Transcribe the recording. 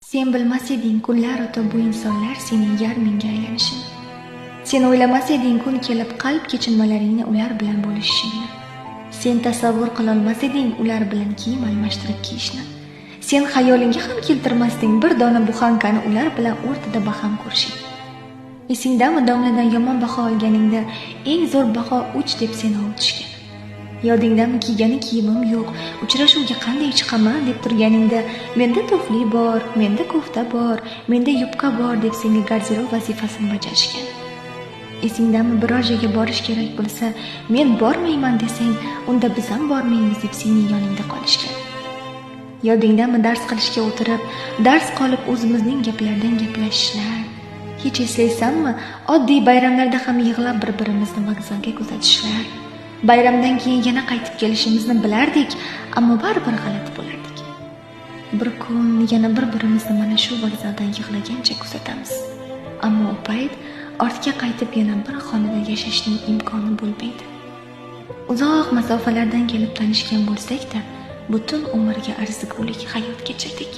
Sen bilmas eding kunlar o'tib bu insonlar sening yarmingga aylanishini. Sen o'ylamas eding kun kelib qalb kechinmalaringni ular bilan bo'lishishingni. Sen tasavvur qilolmas eding ular bilan kiyim almashtirib kiyishni. Sen xayolingga ham keltirmasding bir dona buxankani ular bilan o'rtada baham ko'rishing. Esingdami domladan yomon baho olganingda eng zo'r baho 3 deb seni ovutishgan? Yodingdami kiygani kiyimim yo'q, uchrashuvga qanday chiqaman deb turganingda menda tufli bor, menda kofta bor, menda yubka bor deb senga garderob vazifasini bajarishgan. Esingdami biror joyga borish kerak bo'lsa, men bormayman desang, unda biz ham bormaymiz deb sening yoningda qolishgan. Yodingdami dars qilishga o'tirib, dars qolib o'zimizning gaplardan gaplashishlar. Hech eslaysanmi, oddiy bayramlarda ham yig'lab bir-birimizni vokzalga kuzatishlar. Bayramdan keyin yana qaytib kelishimizni bilardik, ammo baribir g'alati bo'lardik. Bir kun yana bir-birimizni mana shu vokzaldan yig'lagancha kuzatamiz. Ammo u payt ortga qaytib yana bir xonada yashashning imkoni bo'lmaydi. Uzoq masofalardan kelib tanishgan bo'lsak-da, butun umrga arzigulik hayot kechirdik.